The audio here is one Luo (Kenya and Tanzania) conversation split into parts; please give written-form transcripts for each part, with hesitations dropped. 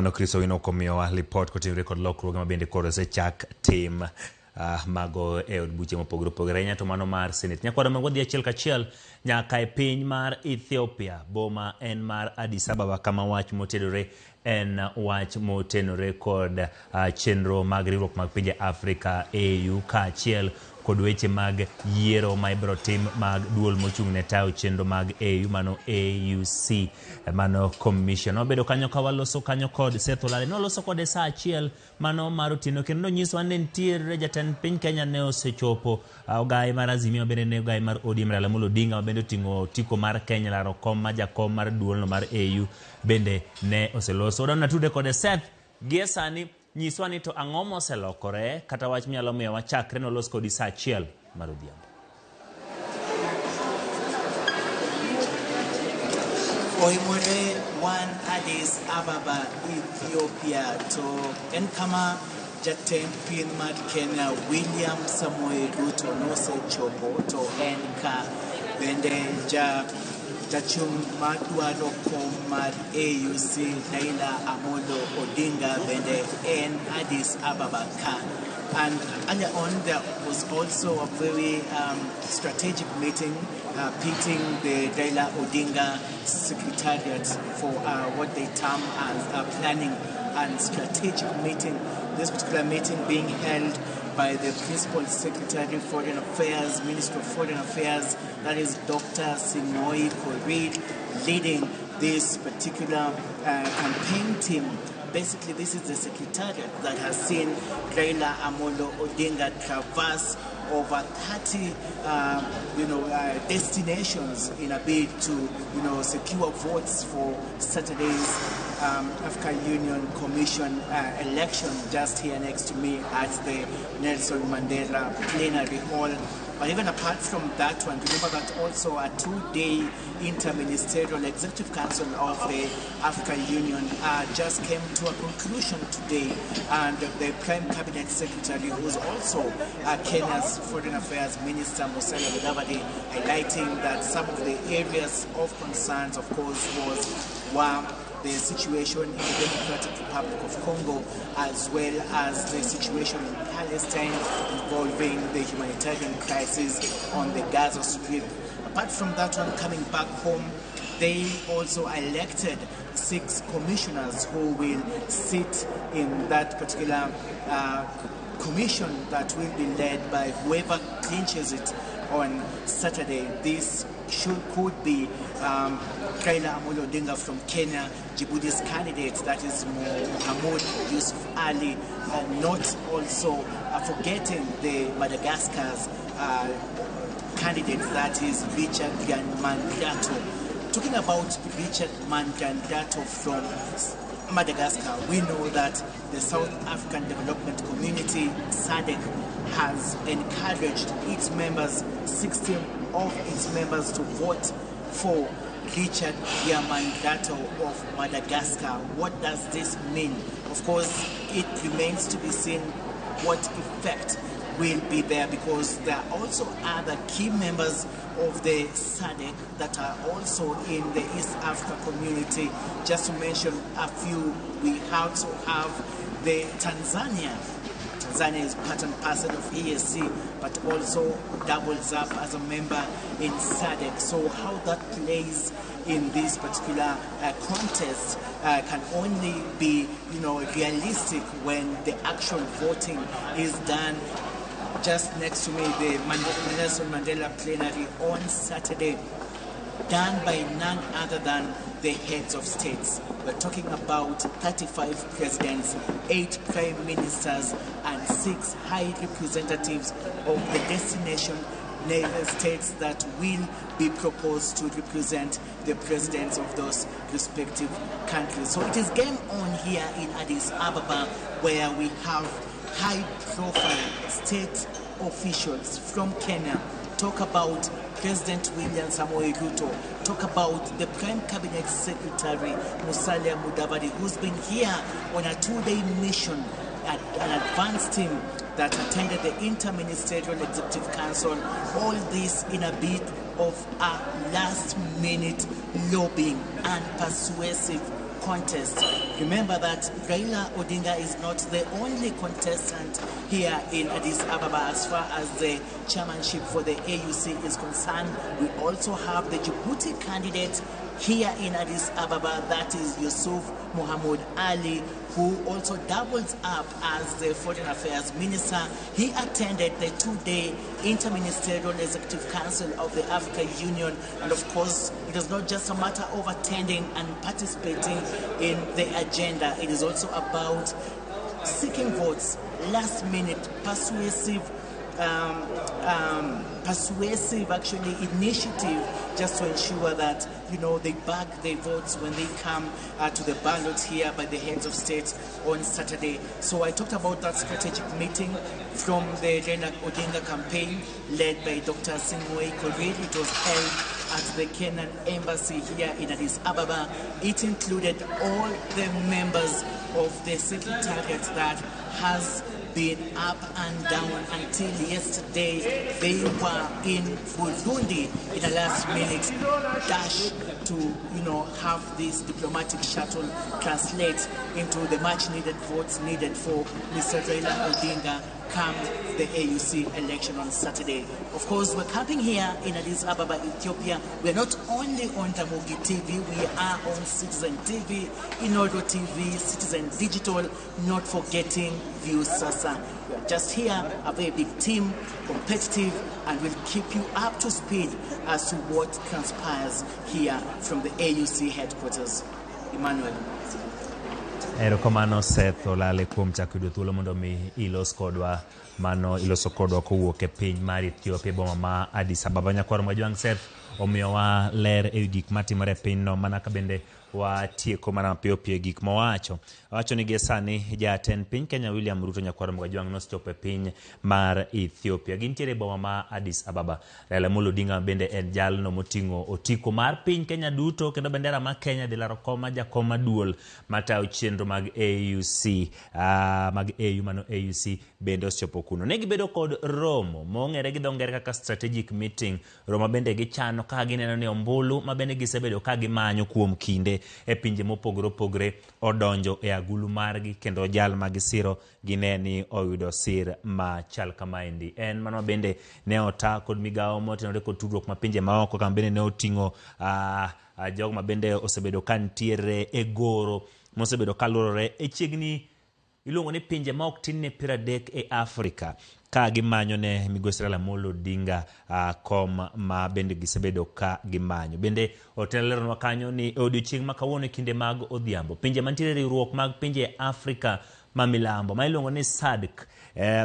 Mano Chris Owino komiyowa lipot kotenore kod lokruoge ma bende koro osechak tim mago e od buche mopogore opogore ahinya to mano mar Senate. Nyakwaro mag wadhi achiel kachiel nyaka e piny mar Ethiopia, boma en mar Addis Ababa kama wach motedore en wach motenore kod chenro mag riwruok mag pinje Afrika AU kaachiel kod weche mag yiero ma ibiro tim mag duol mochung' ne tayo chenro mag AU mano AUC mano commission. Wabedo kanyo ka waloso kanyo kod Seth Olale. Nwaloso kode saa achiel mano mar otieno kendo nonyisowa ni nitiere jatend piny Kenya ne osechopo ogaye mar Azimio bende ne ogaye mar ODM Raila Amolo Odinga ma bende oting'o otiko mar Kenya laro kom ma jakom mar duolno mar AU bende ne oseloso. Wadwa ni natude kode Seth gie sani nyiswa ni to ang'o moselokore kata wach minyalo miyo wachakre nolos kodi saa achiel mar odhiambo. Oimore wan Addis Ababa, Ethiopia to en kama jatend piny mar Kenya William Samoei Ruto nosechopo to en ka bende ja jachung' madwaro kom mar AUC Raila Amolo Odinga bende en Addis Ababa ka. And earlier on there was also a very strategic meeting pitting the Raila Odinga Secretariat for what they term as a planning and strategic meeting. This particular meeting being held by the Principal Secretary Foreign Affairs, Minister of Foreign Affairs, that is Dr. Sinoi Korir, leading this particular campaign team. Basically, this is the secretariat that has seen Raila Amolo Odinga traverse over 30 destinations in a bid to, secure votes for Saturday's African Union Commission election just here next to me at the Nelson Mandela Plenary Hall. But even apart from that one, remember that also a two-day interministerial executive council of the African Union just came to a conclusion today, and the Prime Cabinet Secretary, who is also Kenya's Foreign Affairs Minister, Musalia Mudavadi, highlighting that some of the areas of concerns, of course, were the situation in the Democratic Republic of Congo, as well as the situation in Palestine involving the humanitarian crisis on the Gaza Strip. Apart from that one, coming back home, they also elected 6 commissioners who will sit in that particular commission that will be led by whoever clinches it on Saturday. This could be Raila Amolo Odinga from Kenya, Djibouti's candidate, that is Mohamed Yusuf Ali, not also forgetting the Madagascar's candidate, that is Richard Randriamandrato. Talking about Richard Randriamandrato from Madagascar, we know that the South African Development Community, SADC, has encouraged its members, 16 of its members, to vote for Richard Randriamandrato of Madagascar. What does this mean? Of course, it remains to be seen what effect will be there, because there are also other key members of the SADC that are also in the East Africa community. Just to mention a few, we also have the Tanzania. Tanzania is part and parcel of EAC, but also doubles up as a member in SADC. So how that plays in this particular contest can only be, realistic when the actual voting is done. Just next to me, the Nelson Mandela Plenary on Saturday, done by none other than the heads of states. We're talking about 35 presidents, 8 prime ministers, and 6 high representatives of the destination states that will be proposed to represent the presidents of those respective countries. So it is game on here in Addis Ababa, where we have high-profile state officials from Kenya. Talk about President William Samoei Ruto, talk about the Prime Cabinet Secretary Musalia Mudavadi, who's been here on a 2-day mission at an advanced team that attended the Interministerial Executive Council. All this in a bit of a last-minute lobbying and persuasive contest. Remember that Raila Odinga is not the only contestant here in Addis Ababa as far as the chairmanship for the AUC is concerned. We also have the Djibouti candidate here in Addis Ababa, that is Youssouf Mohamoud Ali, who also doubles up as the Foreign Affairs Minister. He attended the two-day Interministerial Executive Council of the African Union, and of course, it is not just a matter of attending and participating in the agenda. It is also about seeking votes, last-minute, persuasive actually initiative, just to ensure that, you know, they back their votes when they come to the ballot here by the heads of state on Saturday. So I talked about that strategic meeting from the Raila Odinga campaign led by Dr. Sing'oei Korir. It was held at the Kenyan Embassy here in Addis Ababa. It included all the members of the secretariat that has been up and down until yesterday. They were in Burundi in a last minute dash to, you know, have this diplomatic shuttle translate into the much needed votes needed for Mr. Raila Odinga come the AUC election on Saturday. Of course, we're camping here in Addis Ababa, Ethiopia. We're not only on Ramogi TV, we are on Citizen TV, Inooro TV, Citizen Digital, not forgetting Viusasa. We are just here, a very big team, competitive, and we'll keep you up to speed as to what transpires here from the AUC headquarters. Emmanuel. Erokamano Seth Olale kuom chako yudo thuolo mondo mi ilos kodwa mano iloso kodwa kowuok e piny mar Ethiopia, boma ma Addis Ababa. Nyakwar Majwang' Seth omiyowa ler e wi gik matimore e pinyno, mana ka bende watieko mana mapiyo piyo gik mowacho. Owacho ni gie sani jatend piny Kenya William Ruto Nyakwar Majwang' nosechopo e piny mar Ethiopia. Gintiere e boma ma Addis Ababa. Raila Amolo Odinga bende en jalno moting'o otiko mar piny Kenya duto kendo bendera mar Kenya dhi laro kom mar jakom maduol matayo chenro mag AUC mag AU mano AUC bende osechopo kuno. Ne gibedo kod romo mong'ere gi dho ngere kaka strategic meeting, romo bende gichano ka gineno ni ombulu ma bende gisebedo ka gimanyo kuom kinde e pinje mopogore opogore odonjo e agulu margi kendo jal ma gisiro gine ni oyudo sir machal kamaendi. En mano bende ne ota kod migawo motenore kod tudruok ma pinje maoko kama bende ne oting'o jogo ma bende osebedo ka nitiere e goro mosebedo kaluorore e chiegni iluongo ni pinje ma ok tin ne 30 e Afrika ka gimanyo ne migosi Raila Amolo Odinga kom ma bende gisebedo ka gimanyo. Bende oteleronwa kanyo ni e odiochieng' ma kawuono e kinde mag odhiambo pinje mantiere riwruok mag pinje Afrika ma milambo ma iluongo ni SADC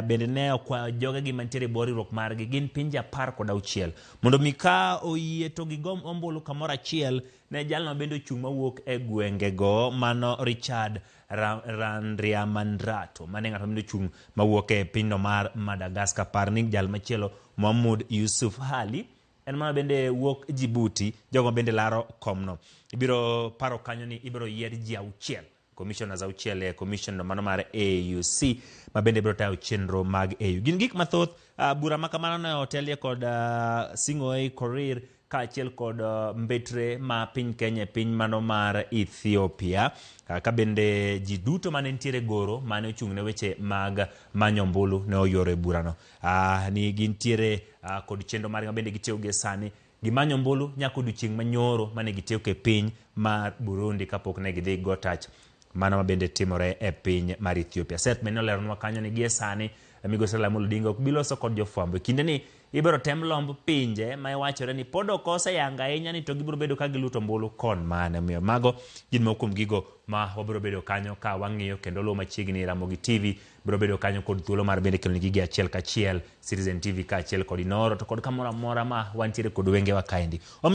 bende ne okwayo jogegi mantiere e bwo riwruok margi gin pinje 16 mondo mi ka oyie to gigom ombulu kamoro achiel ne jalno bende ochung' mawuok e gwengego mano Richard Randriamandrato mane ng'at mabende ochung' mawuok e pinyno mar Madagascar. Par ni jal machielo Mohamud Yusuf Ali en mana bende wuok Djibouti, jogo bende laro komno. Ibiro paro kanyo ni ibiro yier ji 6 commissioners 6 e commission mano mar AUC ma bende biro tayo chenro mag AU. Gin gik mathoth. Bura ma kamano ne otelie kod Sing'oei Korir kaachiel kod mbetre ma piny Kenya e piny mano mar Ethiopia, ka bende ji duto mane nitiere goro mane ochung' ne weche mag manyo ombulu ne oyuoro e burano. Ni gintiere kod chenro margi ma bende gitiyo gi sani gimanyo ombulu nyaka odiochieng' manyoro mane gitieko e piny mar Burundi kapok ne gidhi go tach mano ma bende timore e piny mar Ethiopia. Seth bende oleronwa kanyo ni gie sani migosi Raila Amolo Odinga ok bi loso kod jofwambo. E kinde ni ibiro tem lomb pinje ma iwachore ni pod ok oseyanga ahinya ni to gibiro bedo ka giluto ombulu kon mane. Omiyo mago gin moko kuom gigo ma wabiro bedo kanyo ka wang'iyo kendo luwo machiegni. Ramogi TV biro bedo kanyo kod thuolo mar bende keloni gigi achiel kachiel, Citizen TV kaachiel kod Inooro to kod kamoro amora ma wantiere kod wengewa kaendi.